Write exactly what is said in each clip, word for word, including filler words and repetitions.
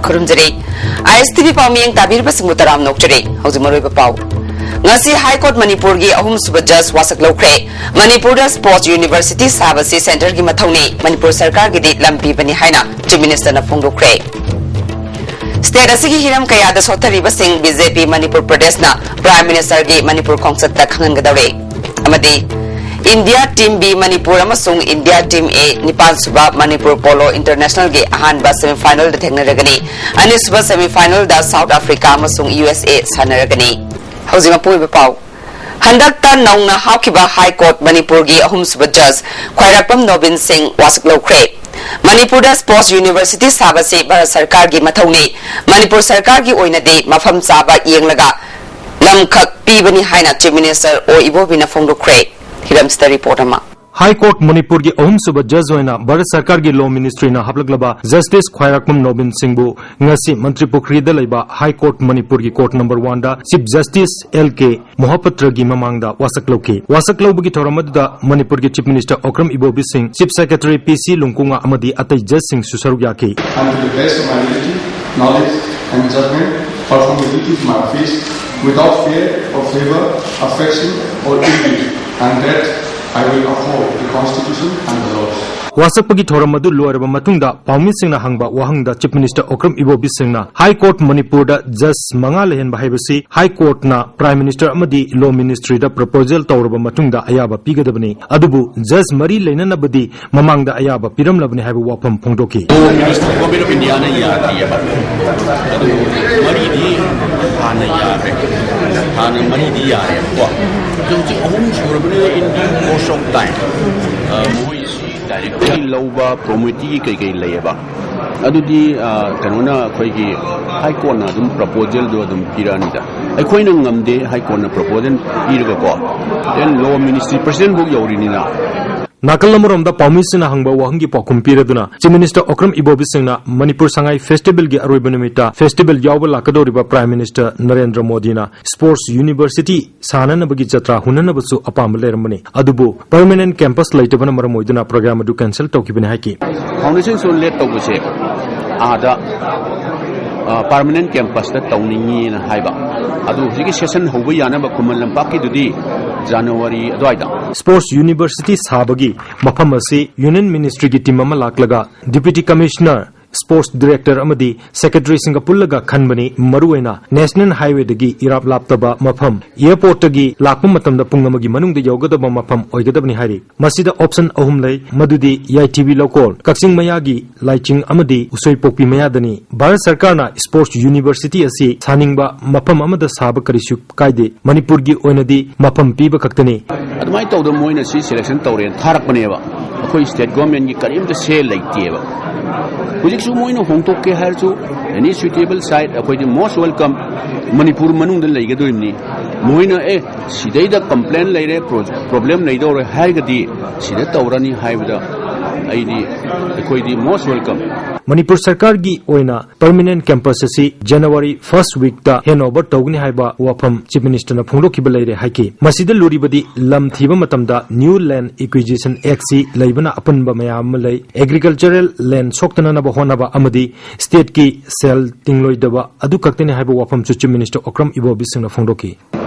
ꯈꯨꯔꯨꯝꯖꯔꯤ꯫ ISTV ꯄꯥꯎꯃꯤꯌꯦꯡ ꯇꯥꯕꯤꯔꯤꯕꯁꯤꯡꯕꯨ ꯇꯔꯥꯝꯅ ꯑꯣꯛꯆꯔꯤ꯫ ꯍꯧꯖꯤꯛ ꯃꯔꯨꯑꯣꯏꯕ ꯄꯥꯎ꯫ ꯉꯁꯤ High Court ꯃꯅꯤꯄꯨꯔꯒꯤ ꯑꯍꯨꯝꯁꯨꯕ judge ꯋꯥꯁꯛ ꯂꯧꯈ꯭ꯔꯦ꯫ ꯃꯅꯤꯄꯨꯔꯗ sports university ꯁꯥꯕꯁꯤ centreꯒꯤ ꯃꯊꯧꯅꯤ, ꯃꯅꯤꯄꯨꯔ ꯁꯔꯀꯥꯔꯒꯤꯗꯤ ꯂꯝ ꯄꯤꯕꯅꯤ ꯍꯥꯏꯅ Chief Ministerꯅ ꯐꯣꯡꯗꯣꯛꯈ꯭ꯔꯦ꯫ State ꯑꯁꯤꯒꯤ ꯍꯤꯔꯝ ꯀꯌꯥꯗ ꯁꯣꯠꯊꯔꯤꯕꯁꯤꯡ BJP ꯃꯅꯤꯄꯨꯔ ꯄ꯭ꯔꯗꯦꯁꯅ Prime Ministerꯒꯤ ꯃꯅꯤꯄꯨꯔ ꯈꯣꯡꯆꯠꯇ ꯈꯪꯍꯟꯒꯗꯧꯔꯦ꯫ ꯑꯃꯗꯤ India Team B ꯃꯅꯤꯄꯨꯔ ꯑꯃꯁꯨꯡ India Team A ꯅꯤꯄꯥꯟ ꯁꯨꯕ ꯃꯅꯤꯄꯨꯔ Polo Internationalꯒꯤ ꯑꯍꯥꯟꯕ semifinalꯗ ꯊꯦꯡꯅꯔꯒꯅꯤ꯫ ꯑꯅꯤꯁꯨꯕ semifinalꯗ South Africa ꯑꯃꯁꯨꯡ USA ꯁꯥꯟꯅꯔꯒꯅꯤ꯫ ꯍꯧꯖꯤꯛ ꯃꯄꯨꯡ ꯑꯣꯏꯕ ꯄꯥꯎ꯫ ꯍꯟꯗꯛꯇ ꯅꯧꯅ ꯍꯥꯞꯈꯤꯕ High Court ꯃꯅꯤꯄꯨꯔꯒꯤ ꯑꯍꯨꯝꯁꯨꯕ judge ꯈ꯭ꯋꯥꯏꯔꯥꯛꯄꯝ ꯅꯣꯕꯤꯟ ꯁꯤꯡ ꯋꯥꯁꯛ ꯂꯧꯈ꯭ꯔꯦ꯫ ꯃꯅꯤꯄꯨꯔꯗ sports university ꯁꯥꯕꯁꯤ ꯚꯥꯔꯠ ꯁꯔꯀꯥꯔꯒꯤ ꯃꯊꯧꯅꯤ꯫ ꯃꯅꯤꯄꯨꯔ ꯁꯔꯀꯥꯔꯒꯤ ꯑꯣꯏꯅꯗꯤ ꯃꯐꯝ ꯆꯥꯕ ꯌꯦꯡꯂꯒ ꯂꯝꯈꯛ ꯄꯤꯕꯅꯤ ꯍꯥꯏꯅ Chief Minister ꯑꯣ ꯏꯕꯣꯕꯤꯅ ꯐꯣꯡꯗꯣꯛꯈ꯭ꯔꯦ꯫ ꯍꯤꯔꯝꯁꯤꯗ report ꯑꯃ꯫ High Court ꯃꯅꯤꯄꯨꯔꯒꯤ ꯑꯍꯨꯝꯁꯨꯕ judge ꯑꯣꯏꯅ ꯚꯥꯔꯠ ꯁꯔꯀꯥꯔꯒꯤ law ministryꯅ ꯍꯥꯞꯂꯛꯂꯕ Justice ꯈ꯭ꯋꯥꯏꯔꯥꯛꯄꯝ ꯅꯣꯕꯤꯟ ꯁꯤꯡꯕꯨ ꯉꯁꯤ ꯃꯟꯇ꯭ꯔꯤ ꯄꯨꯈ꯭ꯔꯤꯗ ꯂꯩꯕ High Court ꯃꯅꯤꯄꯨꯔꯒꯤ court number oneꯗ Chief Justice L K ꯃꯣꯍꯄꯇ꯭ꯔꯒꯤ ꯃꯃꯥꯡꯗ ꯋꯥꯁꯛ ꯂꯧꯈꯤ꯫ ꯋꯥꯁꯛ ꯂꯧꯕꯒꯤ ꯊꯧꯔꯝ ꯑꯗꯨꯗ ꯃꯅꯤꯄꯨꯔꯒꯤ Chief Minister ꯑꯣꯀ꯭ꯔꯝ ꯏꯕꯣꯕꯤ ꯁꯤꯡ, Chief Secretary ꯄꯤ ꯁꯤ ꯂꯨꯡꯀꯨꯉꯥ ꯑꯃꯗꯤ ꯑꯇꯩ judgeꯁꯤꯡꯁꯨ ꯁꯔꯨꯛ ꯌꯥꯈꯤ꯫ And to the best of my ability, knowledge and judgment, perform the duties of my office without fear or favor, affection or ill will, and that I will uphold the Constitution and the laws. ꯋꯥꯁꯛꯄꯒꯤ ꯊꯧꯔꯝ ꯑꯗꯨ ꯂꯣꯏꯔꯕ ꯃꯇꯨꯡꯗ ꯄꯥꯎꯃꯤꯁꯤꯡꯅ ꯍꯪꯕ ꯋꯥꯍꯪꯗ Chief Minister Okram ꯏꯕꯣꯕꯤ ꯁꯤꯡꯅ High Court ꯃꯅꯤꯄꯨꯔꯗ judge ꯃꯉꯥ ꯂꯩꯍꯟꯕ ꯍꯥꯏꯕꯁꯤ High Courtꯅ Prime Minister ꯑꯃꯗꯤ Law Ministryꯗ proposal ꯇꯧꯔꯕ ꯃꯇꯨꯡꯗ ꯑꯌꯥꯕ ꯄꯤꯒꯗꯕꯅꯤ꯫ ꯑꯗꯨꯕꯨ judge ꯃꯔꯤ ꯂꯩꯅꯅꯕꯗꯤ ꯃꯃꯥꯡꯗ ꯑꯌꯥꯕ ꯄꯤꯔꯝꯂꯕꯅꯤ ꯍꯥꯏꯕ ꯋꯥꯐꯝ ꯐꯣꯡꯗꯣꯛꯈꯤ꯫ Law Ministry, Government of Indiaꯅ ꯌꯥꯗ꯭ꯔꯤꯑꯕ꯫ ꯑꯗꯨ ꯃꯔꯤꯗꯤ ꯍꯥꯟꯅ ꯌꯥꯔꯦ꯫ ꯍꯥꯟꯅ ꯃꯔꯤꯗꯤ ꯌꯥꯔꯦꯕꯀꯣ꯫ ꯑꯗꯨ ꯍꯧꯖꯤꯛ ꯑꯍꯨꯝ ꯁꯨꯔꯕꯅꯤꯅ in due course of time, ꯑ, ꯃꯣꯏꯁꯤ direction ꯂꯧꯕ promittee ꯀꯩꯀꯩ ꯂꯩꯌꯦꯕ꯫ ꯑꯗꯨꯗꯤ, ꯑ, ꯀꯩꯅꯣꯅ ꯑꯩꯈꯣꯏꯒꯤ High Courtꯅ ꯑꯗꯨꯝ proposalꯗꯣ ꯑꯗꯨꯝ ꯄꯤꯔꯛꯑꯅꯤꯗ꯫ ꯑꯩꯈꯣꯏꯅ ꯉꯝꯗꯦ, High Courtꯅ proposal ꯄꯤꯔꯒꯀꯣ꯫ Then Law Ministry President ꯐꯥꯎ ꯌꯧꯔꯤꯅꯤꯅ꯫ ꯅꯥꯀꯜ ꯑꯃꯔꯣꯝꯗ ꯄꯥꯎꯃꯤꯁꯤꯡꯅ ꯍꯪꯕ ꯋꯥꯍꯪꯒꯤ ꯄꯥꯎꯈꯨꯝ ꯄꯤꯔꯗꯨꯅ Chief Minister ꯑꯣꯀ꯭ꯔꯝ ꯏꯕꯣꯕꯤ ꯁꯤꯡꯅ ꯃꯅꯤꯄꯨꯔ ꯁꯉꯥꯏ festivalꯒꯤ ꯑꯔꯣꯏꯕ ꯅꯨꯃꯤꯠꯇ festival ꯌꯥꯎꯕ ꯂꯥꯛꯀꯗꯧꯔꯤꯕ Prime Minister ꯅꯔꯦꯟꯗ꯭ꯔ ꯃꯣꯗꯤꯅ sports university ꯁꯥꯟꯅꯅꯕꯒꯤ ꯖꯇ꯭ꯔꯥ ꯍꯨꯟꯅꯅꯕꯁꯨ ꯑꯄꯥꯝꯕ ꯂꯩꯔꯝꯕꯅꯤ꯫ ꯑꯗꯨꯕꯨ permanent campus ꯂꯩꯇꯕꯅ ꯃꯔꯝ ꯑꯣꯏꯗꯨꯅ program ꯑꯗꯨ cancel ꯇꯧꯈꯤꯕꯅꯤ ꯍꯥꯏꯈꯤ꯫ Foundation stone laid ꯇꯧꯕꯁꯦ ꯑꯥꯗ ꯑ, ꯄꯥꯔꯃꯅꯦꯟ ꯀꯦꯝꯄꯁꯇ ꯇꯧꯅꯤꯡꯉꯤꯅ ꯍꯥꯏꯕ꯫ ꯑꯗꯨ ꯍꯧꯖꯤꯛꯀꯤ ꯁꯦꯁꯟ ꯍꯧꯕ ꯌꯥꯅꯕ ꯈꯨꯃꯟ ꯂꯝꯄꯥꯛꯀꯤꯗꯨꯗꯤ ꯖꯅꯋꯥꯔꯤ ꯑꯗꯨꯋꯥꯏꯗ꯫ Sports University ꯁꯥꯕꯒꯤ ꯃꯐꯝ ꯑꯁꯤ Union Ministryꯒꯤ team ꯑꯃ ꯂꯥꯛꯂꯒ Deputy Commissioner, Sports Director ꯑꯃꯗꯤ Secretaryꯁꯤꯡꯒ ꯄꯨꯜꯂꯒ ꯈꯟꯕꯅꯤ꯫ ꯃꯔꯨꯑꯣꯏꯅ National Highwayꯗꯒꯤ ꯏꯔꯥꯞ ꯂꯥꯞꯇꯕ ꯃꯐꯝ, airportꯇꯒꯤ ꯂꯥꯛꯄ ꯃꯇꯝꯗ ꯄꯨꯡ ꯑꯃꯒꯤ ꯃꯅꯨꯡꯗ ꯌꯧꯒꯗꯕ ꯃꯐꯝ ꯑꯣꯏꯒꯗꯕꯅꯤ ꯍꯥꯏꯔꯤ꯫ ꯃꯁꯤꯗ option ꯑꯍꯨꯝ ꯂꯩ, ꯃꯗꯨꯗꯤ ꯌꯥꯏꯊꯤꯕꯤ ꯂꯧꯀꯣꯜ, ꯀꯛꯆꯤꯡ ꯃꯌꯥꯒꯤ ꯂꯥꯏꯆꯤꯡ ꯑꯃꯗꯤ ꯎꯁꯣꯏꯄꯣꯛꯄꯤ ꯃꯌꯥꯗꯅꯤ꯫ ꯚꯥꯔꯠ ꯁꯔꯀꯥꯔꯅ Sports University ꯑꯁꯤ ꯁꯥꯅꯤꯡꯕ ꯃꯐꯝ ꯑꯃꯗ ꯁꯥꯕ ꯀꯔꯤꯁꯨ ꯀꯥꯏꯗꯦ꯫ ꯃꯅꯤꯄꯨꯔꯒꯤ ꯑꯣꯏꯅꯗꯤ ꯃꯐꯝ ꯄꯤꯕ ꯈꯛꯇꯅꯤ꯫ ꯑꯗꯨꯃꯥꯏꯅ ꯇꯧꯗꯅ ꯃꯣꯏꯅ ꯁꯤ selection ꯇꯧꯔꯦꯅ ꯊꯥꯔꯛꯄꯅꯦꯕ꯫ ꯑꯩꯈꯣꯏ state governmentꯀꯤ ꯀꯔꯤꯝꯇ say ꯂꯩꯇꯦꯕ꯫ ꯍꯧꯖꯤꯛꯁꯨ ꯃꯣꯏꯅ ꯍꯣꯡꯗꯣꯛꯀꯦ ꯍꯥꯏꯔꯁꯨ, any suitable site, ꯑꯩꯈꯣꯏꯗꯤ most welcome, ꯃꯅꯤꯄꯨꯔ ꯃꯅꯨꯡꯗ ꯂꯩꯒꯗꯣꯔꯤꯕꯅꯤ꯫ ꯃꯣꯏꯅ, "ꯑꯦ, ꯁꯤꯗꯩꯗ complain ꯂꯩꯔꯦ, pro-, problem ꯂꯩꯗꯧꯔꯦ" ꯍꯥꯏꯔꯒꯗꯤ ꯁꯤꯗ ꯇꯧꯔꯅꯤ ꯍꯥꯏꯕꯗ ꯑꯩꯗꯤ, ꯑꯩꯈꯣꯏꯗꯤ most welcome꯫ ꯃꯅꯤꯄꯨꯔ ꯁꯔꯀꯥꯔꯒꯤ ꯑꯣꯏꯅ permanent campus ꯑꯁꯤ January first weekꯇ handover ꯇꯧꯒꯅꯤ ꯍꯥꯏꯕ ꯋꯥꯐꯝ Chief Ministerꯅ ꯐꯣꯡꯗꯣꯛꯈꯤꯕ ꯂꯩꯔꯦ ꯍꯥꯏꯈꯤ꯫ ꯃꯁꯤꯗ ꯂꯨꯔꯤꯕꯗꯤ ꯂꯝ ꯊꯤꯕ ꯃꯇꯝꯗ New Land Acquisition Actꯁꯤ ꯂꯩꯕꯅ ꯑꯄꯟꯕ ꯃꯌꯥꯝ ꯑꯃ ꯂꯩ꯫ Agricultural land ꯁꯣꯛꯇꯅꯅꯕ ꯍꯣꯠꯅꯕ ꯑꯃꯗꯤ stateꯀꯤ ꯁꯦꯜ ꯇꯤꯡꯂꯣꯏꯗꯕ ꯑꯗꯨ ꯈꯛꯇꯅꯤ ꯍꯥꯏꯕ ꯋꯥꯐꯝꯁꯨ Chief Minister Okram Ibobi Singhꯅ ꯐꯣꯡꯗꯣꯛꯈꯤ꯫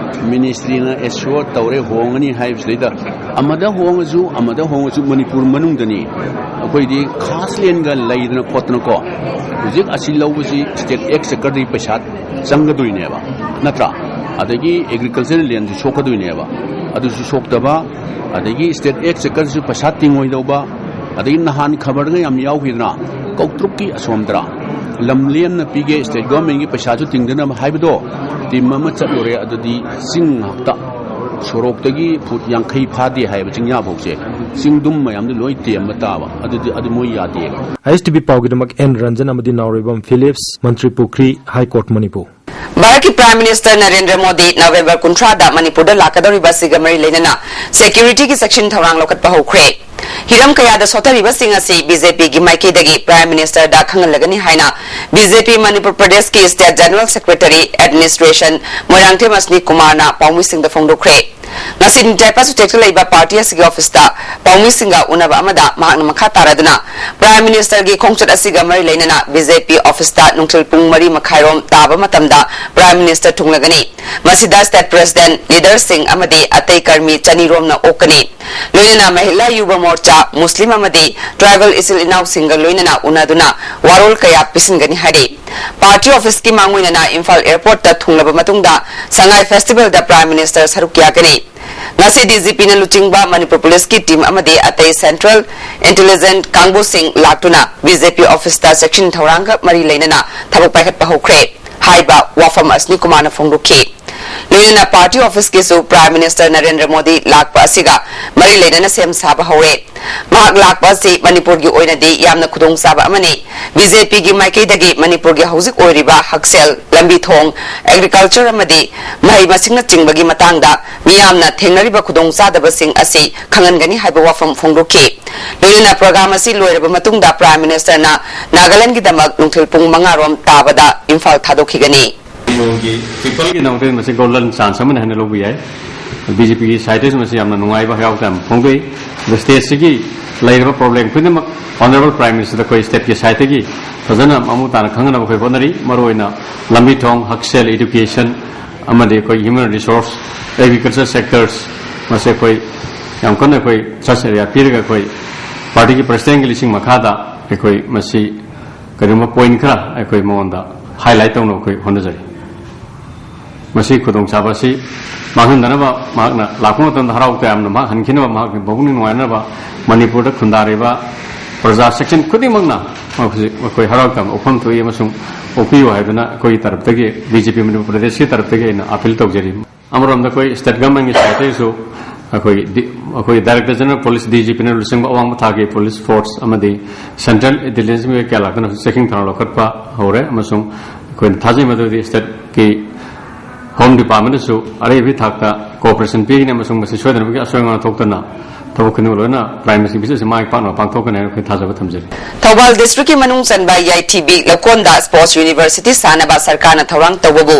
Ministryꯅ assure ꯇꯧꯔꯦ ꯍꯣꯡꯉꯅꯤ ꯍꯥꯏꯕꯁꯤꯗꯩꯗ, ꯑꯃꯗ ꯍꯣꯡꯉꯁꯨ, ꯑꯃꯗ ꯍꯣꯡꯉꯁꯨ ꯃꯅꯤꯄꯨꯔ ꯃꯅꯨꯡꯗꯅꯤ꯫ ꯑꯩꯈꯣꯏꯗꯤ ꯈꯥꯁ landꯒ ꯂꯩꯗꯅ ꯈꯣꯠꯇꯅꯀꯣ, ꯍꯧꯖꯤꯛ ꯑꯁꯤ ꯂꯧꯕꯁꯤ state exchequerꯗꯒꯤ ꯄꯩꯁꯥ ꯆꯪꯒꯗꯣꯏꯅꯦꯕ, ꯅꯠꯇ꯭ꯔꯥ? ꯑꯗꯒꯤ agricultural landꯁꯨ ꯁꯣꯛꯀꯗꯣꯏꯅꯦꯕ, ꯑꯗꯨꯁꯨ ꯁꯣꯛꯇꯕ, ꯑꯗꯒꯤ state exchequerꯁꯨ ꯄꯩꯁꯥ ꯇꯤꯡꯉꯣꯏꯗꯧꯕ, ꯑꯗꯒꯤ ꯅꯍꯥꯟ ꯈꯕꯔꯗ ꯌꯥꯝ ꯌꯥꯎꯈꯤꯗꯅ, ꯀꯧꯇ꯭ꯔꯨꯛꯀꯤ ꯑꯁꯣꯝꯗꯔ ꯂꯝ ꯂꯦꯝꯅ ꯄꯤꯒꯦ, state governmentꯀꯤ ꯄꯩꯁꯥꯁꯨ ꯇꯤꯡꯗꯅꯕ ꯍꯥꯏꯕꯗꯣ, team ꯑꯃ ꯆꯠꯂꯨꯔꯦ, ꯑꯗꯨꯗꯤ ꯆꯤꯡ ꯉꯥꯛꯇ, ꯁꯣꯔꯣꯛꯇꯒꯤ ꯐꯨꯠ ꯌꯥꯡꯈꯩ ꯐꯥꯗꯦ ꯍꯥꯏꯕ ꯆꯤꯡꯌꯥꯐꯧꯁꯦ, ꯆꯤꯡꯗꯨꯝ ꯃꯌꯥꯝꯗꯨ ꯂꯣꯏ ꯇꯦꯝꯕ ꯇꯥꯕ, ꯑꯗꯨꯗꯤ, ꯑꯗꯨ ꯃꯣꯏ ꯌꯥꯗꯦꯕ꯫ ISTV ꯄꯥꯎꯒꯤꯗꯃꯛ N Ranjan ꯑꯃꯗꯤ ꯅꯥꯎꯔꯦꯝꯕꯝ Phillips, ꯃꯟꯇ꯭ꯔꯤ ꯄꯨꯈ꯭ꯔꯤ, High Court, ꯃꯅꯤꯄꯨꯔ꯫ ꯚꯥꯔꯠꯀꯤ Prime Minister Narendra Modi November ꯀꯨꯟꯊ꯭ꯔꯥꯗ ꯃꯅꯤꯄꯨꯔꯗ ꯂꯥꯛꯀꯗꯧꯔꯤꯕ ꯑꯁꯤꯒ ꯃꯔꯤ ꯂꯩꯅꯅ securityꯒꯤ ꯆꯦꯛꯁꯤꯟ ꯊꯧꯔꯥꯡ ꯂꯧꯈꯠꯄ ꯍꯧꯈ꯭ꯔꯦ꯫ ꯍꯤꯔꯝ ꯀꯌꯥꯗ ꯁꯣꯠꯊꯔꯤꯕꯁꯤꯡ ꯑꯁꯤ BJPꯒꯤ ꯃꯥꯏꯀꯩꯗꯒꯤ Prime Ministerꯗ ꯈꯪꯍꯜꯂꯒꯅꯤ ꯍꯥꯏꯅ BJP ꯃꯅꯤꯄꯨꯔ ꯄ꯭ꯔꯗꯦꯁꯀꯤ State General Secretary Administration Moirangthem ꯑꯁꯅꯤ ꯀꯨꯃꯥꯔꯅ ꯄꯥꯎꯃꯤꯁꯤꯡꯗ ꯐꯣꯡꯗꯣꯛꯈ꯭ꯔꯦ꯫ ꯉꯁꯤ ꯅꯤꯡꯇꯥꯏ ꯄꯥꯁꯨꯇꯦꯛꯇ ꯂꯩꯕ ꯄꯥꯔꯇꯤ ꯑꯁꯤꯒꯤ ꯑꯣꯐꯤꯁꯇ ꯄꯥꯎꯃꯤꯁꯤꯡꯒ ꯎꯅꯕ ꯑꯃꯗ ꯃꯍꯥꯛꯅ ꯃꯈꯥ ꯇꯥꯔꯗꯨꯅ ꯄ꯭ꯔꯥꯏꯝ ꯃꯤꯅꯤꯁꯇꯔꯒꯤ ꯈꯣꯡꯆꯠ ꯑꯁꯤꯒ ꯃꯔꯤ ꯂꯩꯅꯅ ꯕꯤ ꯖꯦ ꯄꯤ ꯑꯣꯐꯤꯁꯇ ꯅꯨꯡꯊꯤꯜ ꯄꯨꯡ ꯃꯔꯤ ꯃꯈꯥꯏꯔꯣꯝ ꯇꯥꯕ ꯃꯇꯝꯗ ꯄ꯭ꯔꯥꯏꯝ ꯃꯤꯅꯤꯁꯇꯔ ꯊꯨꯡꯂꯒꯅꯤ꯫ ꯃꯁꯤꯗ ꯁ꯭ꯇꯦꯠ ꯄ꯭ꯔꯦꯁꯤꯗꯦꯟꯠ, ꯂꯤꯗꯔꯁꯤꯡ ꯑꯃꯗꯤ ꯑꯇꯩ ꯀꯔꯃꯤ ꯆꯅꯤꯔꯣꯝꯅ ꯑꯣꯛꯀꯅꯤ꯫ ꯂꯣꯏꯅꯅ ꯃꯍꯤꯂꯥ ꯌꯨꯕ ꯃꯣꯔꯆꯥ, ꯃꯨꯁꯂꯤꯝ ꯑꯃꯗꯤ ꯇ꯭ꯔꯥꯏꯕꯦꯜ ꯏꯆꯤꯜ ꯏꯅꯥꯎꯁꯤꯡꯒ ꯂꯣꯏꯅꯅ ꯎꯅꯗꯨꯅ ꯋꯥꯔꯣꯜ ꯀꯌꯥ ꯄꯤꯁꯤꯟꯒꯅꯤ ꯍꯥꯏꯔꯤ꯫ ꯄꯥꯔꯇꯤ ꯑꯣꯐꯤꯁꯀꯤ ꯃꯥꯡꯑꯣꯏꯅꯅ ꯏꯝꯐꯥꯜ ꯑꯦꯌꯔꯄꯣꯔꯠꯇ ꯊꯨꯡꯂꯕ ꯃꯇꯨꯡꯗ ꯁꯉꯥꯏ ꯐꯦꯁꯇꯤꯚꯦꯜꯗ ꯄ꯭ꯔꯥꯏꯝ ꯃꯤꯅꯤꯁꯇꯔ ꯁꯔꯨꯛ ꯌꯥꯒꯅꯤ꯫ ꯉꯁꯤ ꯗꯤ ꯖꯤ ꯄꯤꯅ ꯂꯨꯆꯤꯡꯕ ꯃꯅꯤꯄꯨꯔ ꯄꯨꯂꯤꯁꯀꯤ ꯇꯤꯝ ꯑꯃꯗꯤ ꯑꯇꯩ ꯁꯦꯟꯇ꯭ꯔꯦꯜ ꯏꯟꯇꯦꯂꯤꯖꯦꯟꯁ ꯀꯥꯡꯕꯨꯁꯤꯡ ꯂꯥꯛꯇꯨꯅ ꯕꯤ ꯖꯦ ꯄꯤ ꯑꯣꯐꯤꯁꯇ ꯆꯦꯛꯁꯤꯟ ꯊꯧꯔꯥꯡꯒ ꯃꯔꯤ ꯂꯩꯅꯅ ꯊꯕꯛ ꯄꯥꯏꯈꯠꯄ ꯍꯧꯈ꯭ꯔꯦ ꯍꯥꯏꯕ ꯋꯥꯐꯝ ꯑꯁꯅꯤ ꯀꯨꯃꯥꯔꯅ ꯐꯣꯡꯗꯣꯛꯈꯤ꯫ ꯂꯣꯏꯅꯅ ꯄꯥꯔꯇꯤ ꯑꯣꯐꯤꯁꯀꯤꯁꯨ ꯄ꯭ꯔꯥꯏꯝ ꯃꯤꯅꯤꯁꯇꯔ ꯅꯔꯦꯟꯗ꯭ꯔ ꯃꯣꯗꯤ ꯂꯥꯛꯄ ꯑꯁꯤꯒ ꯃꯔꯤ ꯂꯩꯅꯅ ꯁꯦꯝ ꯁꯥꯕ ꯍꯧꯔꯦ꯫ ꯃꯍꯥꯛ ꯂꯥꯛꯄ ꯑꯁꯤ ꯃꯅꯤꯄꯨꯔꯒꯤ ꯑꯣꯏꯅꯗꯤ ꯌꯥꯝꯅ ꯈꯨꯗꯣꯡꯆꯥꯕ ꯑꯃꯅꯤ꯫ ꯕꯤ ꯖꯦ ꯄꯤꯒꯤ ꯃꯥꯏꯀꯩꯗꯒꯤ ꯃꯅꯤꯄꯨꯔꯒꯤ ꯍꯧꯖꯤꯛ ꯑꯣꯏꯔꯤꯕ ꯍꯛꯁꯦꯜ, ꯂꯝꯕꯤ ꯊꯣꯡ, ꯑꯦꯒ꯭ꯔꯤꯀꯜꯆꯔ ꯑꯃꯗꯤ ꯃꯍꯩ ꯃꯁꯤꯡꯅꯆꯤꯡꯕꯒꯤ ꯃꯇꯥꯡꯗ ꯃꯤꯌꯥꯝꯅ ꯊꯦꯡꯅꯔꯤꯕ ꯈꯨꯗꯣꯡꯆꯥꯗꯕꯁꯤꯡ ꯑꯁꯤ ꯈꯪꯍꯟꯒꯅꯤ ꯍꯥꯏꯕ ꯋꯥꯐꯝ ꯐꯣꯡꯗꯣꯛꯈꯤ꯫ ꯂꯣꯏꯅꯅ ꯄ꯭ꯔꯣꯒ꯭ꯔꯥꯝ ꯑꯁꯤ ꯂꯣꯏꯔꯕ ꯃꯇꯨꯡꯗ ꯄ꯭ꯔꯥꯏꯝ ꯃꯤꯅꯤꯁꯇꯔꯅ ꯅꯥꯒꯥꯂꯦꯟꯗꯒꯤꯗꯃꯛ ꯅꯨꯡꯊꯤꯜ ꯄꯨꯡ ꯃꯉꯥ ꯔꯣꯝ ꯇꯥꯕꯗ ꯏꯝꯐꯥꯜ ꯊꯥꯗꯣꯛꯈꯤꯒꯅꯤ꯫ ꯃꯅꯤꯄꯨꯔꯒꯤ ꯄꯤꯄꯜꯒꯤꯗꯃꯛꯇ ꯃꯁꯤ ꯒꯣꯜꯗꯟ ꯆꯥꯟꯁ ꯑꯃꯅꯤ ꯍꯥꯏꯅ ꯂꯧꯕ ꯌꯥꯏ꯫ ꯕꯤ ꯖꯦ ꯄꯤꯒꯤ ꯁꯥꯏꯠꯇꯁꯨ ꯃꯁꯤ ꯌꯥꯝꯅ ꯅꯨꯡꯉꯥꯏꯕ ꯍꯔꯥꯎ ꯇꯌꯥꯝꯕ ꯐꯣꯡꯗꯣꯛꯏ꯫ ꯑꯗ ꯁ꯭ꯇꯦꯠꯁꯤꯒꯤ ꯂꯩꯔꯤꯕ ꯄ꯭ꯔꯣꯕ꯭ꯂꯦꯝ ꯈꯨꯗꯤꯡꯃꯛ ꯑꯣꯅꯔꯦꯕꯜ ꯄ꯭ꯔꯥꯏꯝ ꯃꯤꯅꯤꯁꯇꯔꯗ ꯑꯩꯈꯣꯏ ꯁ꯭ꯇꯦꯠꯀꯤ ꯁꯥꯏꯠꯇꯒꯤ ꯐꯖꯅ ꯃꯃꯨꯠ ꯇꯥꯅ ꯈꯪꯅꯅꯕ ꯑꯩꯈꯣꯏ ꯍꯣꯠꯅꯔꯤ꯫ ꯃꯔꯨꯑꯣꯏꯅ ꯂꯝꯕꯤ ꯊꯣꯡ, ꯍꯛꯁꯦꯜ, ꯏꯗꯨꯀꯦꯁꯟ ꯑꯃꯗꯤ ꯑꯩꯈꯣꯏ ꯍ꯭ꯌꯨꯃꯦꯟ ꯔꯤꯁꯣꯔꯁ, ꯑꯦꯒ꯭ꯔꯤꯀꯜꯆꯔ ꯁꯦꯛꯇꯔꯁ, ꯃꯁꯤ ꯑꯩꯈꯣꯏ ꯌꯥꯝ ꯀꯟꯅ ꯑꯩꯈꯣꯏ ꯁꯔꯆ ꯑꯦꯔꯤꯌꯥ ꯄꯤꯔꯒ ꯑꯩꯈꯣꯏ ꯄꯥꯔꯇꯤꯒꯤ ꯄ꯭ꯔꯦꯁꯤꯗꯦꯟꯒꯤ ꯂꯤꯁꯤꯡ ꯃꯈꯥꯗ ꯑꯩꯈꯣꯏ ꯃꯁꯤ ꯀꯔꯤꯒꯨꯝꯕ ꯄꯣꯏꯟꯠ ꯈꯔ ꯑꯩꯈꯣꯏ ꯃꯉꯣꯟꯗ ꯍꯥꯏꯂꯥꯏꯠ ꯇꯧꯅꯕ ꯑꯩꯈꯣꯏ ꯍꯣꯠꯅꯖꯔꯤ꯫ ꯃꯁꯤ ꯈꯨꯗꯣꯡꯆꯥꯕ ꯑꯁꯤ ꯃꯥꯡꯍꯟꯗꯅꯕ, ꯃꯍꯥꯛꯅ ꯂꯥꯛꯄ ꯃꯇꯝꯗ ꯍꯔꯥꯎ ꯇꯌꯥꯝꯅ ꯃꯍꯥꯛ ꯍꯟꯈꯤꯅꯕ, ꯃꯍꯥꯛꯀꯤ ꯃꯄꯨꯛꯅꯤꯡ ꯅꯨꯡꯉꯥꯏꯅꯕ, ꯃꯅꯤꯄꯨꯔꯗ ꯈꯨꯟꯗꯥꯔꯤꯕ ꯄ꯭ꯔꯖꯥ ꯁꯦꯛꯁꯟ ꯈꯨꯗꯤꯡꯃꯛꯅ ꯃꯈꯣꯏ ꯍꯔꯥꯎ ꯇꯌꯥꯝꯅ ꯑꯣꯛꯐꯝ ꯊꯣꯛꯏ ꯑꯃꯁꯨꯡ ꯑꯣꯛꯄꯤꯌꯨ ꯍꯥꯏꯗꯨꯅ ꯑꯩꯈꯣꯏꯒꯤ ꯇꯔꯞꯇꯒꯤ, ꯕꯤ ꯖꯦ ꯄꯤ ꯃꯅꯤꯄꯨꯔ ꯄ꯭ꯔꯗꯦꯁꯀꯤ ꯇꯔꯞꯇꯒꯤ ꯑꯩꯅ ꯑꯥꯄꯤꯜ ꯇꯧꯖꯔꯤ꯫ ꯑꯃꯔꯣꯝꯗ ꯑꯩꯈꯣꯏ ꯁ꯭ꯇꯦꯠ ꯒꯚꯔꯟꯃꯦꯟꯠꯀꯤ ꯁꯥꯏꯠꯇꯒꯤꯁꯨ ꯑꯩꯈꯣꯏ ꯗꯤ-, ꯑꯩꯈꯣꯏ director general police, D G ꯄꯤꯅ ꯂꯨꯆꯤꯡꯕ ꯑꯋꯥꯡꯕ ꯊꯥꯛꯀꯤ ꯄꯨꯂꯤꯁ ꯐꯣꯔꯁ ꯑꯃꯗꯤ ꯁꯦꯟꯇ꯭ꯔꯦꯜ ꯏꯟꯇꯦꯂꯤꯖꯦꯟꯁ ꯃꯤꯑꯣꯏ ꯀꯌꯥ ꯂꯥꯛꯇꯨꯅ ꯍꯧꯖꯤꯛ ꯆꯦꯛꯁꯤꯟ ꯊꯧꯔꯥꯡ ꯂꯧꯈꯠꯄ ꯍꯧꯔꯦ ꯑꯃꯁꯨꯡ ꯑꯩꯈꯣꯏꯅ ꯊꯥꯖꯩ ꯃꯗꯨꯗꯤ ꯁ꯭ꯇꯦꯠꯀꯤ ꯍꯣꯝ ꯗꯤꯄꯥꯔꯠꯃꯦꯟꯠꯅꯁꯨ ꯑꯔꯩꯕꯒꯤ ꯊꯥꯛꯇ ꯀꯣꯑꯣꯄꯔꯦꯁꯟ ꯄꯤꯒꯅꯤ ꯑꯃꯁꯨꯡ ꯃꯁꯤ ꯁꯣꯏꯗꯅꯕꯒꯤ ꯑꯁꯣꯏ ꯑꯉꯥꯝ ꯊꯣꯛꯇꯅ ꯊꯕꯛ ꯈꯨꯗꯤꯡꯃꯛ ꯂꯣꯏꯅ ꯄ꯭ꯔꯥꯏꯝ ꯃꯤꯅꯤꯁꯇꯔꯒꯤ ꯚꯤꯖꯤꯠ ꯑꯁꯤ ꯃꯥꯏ ꯄꯥꯛꯅ ꯄꯥꯡꯊꯣꯛꯀꯅꯤ ꯍꯥꯏꯅ ꯑꯩꯈꯣꯏ ꯊꯥꯖꯕ ꯊꯝꯖꯔꯤ꯫ ꯊꯧꯕꯥꯜ ꯗꯤꯁꯇ꯭ꯔꯤꯛꯀꯤ ꯃꯅꯨꯡ ꯆꯟꯕ ꯌꯥꯏꯊꯤꯕꯤ ꯂꯧꯀꯣꯟꯗ ꯁ꯭ꯄꯣꯔꯠꯁ ꯌꯨꯅꯤꯚꯔꯁꯤꯇꯤ ꯁꯥꯅꯕ ꯁꯔꯀꯥꯔꯅ ꯊꯧꯔꯥꯡ ꯇꯧꯕꯕꯨ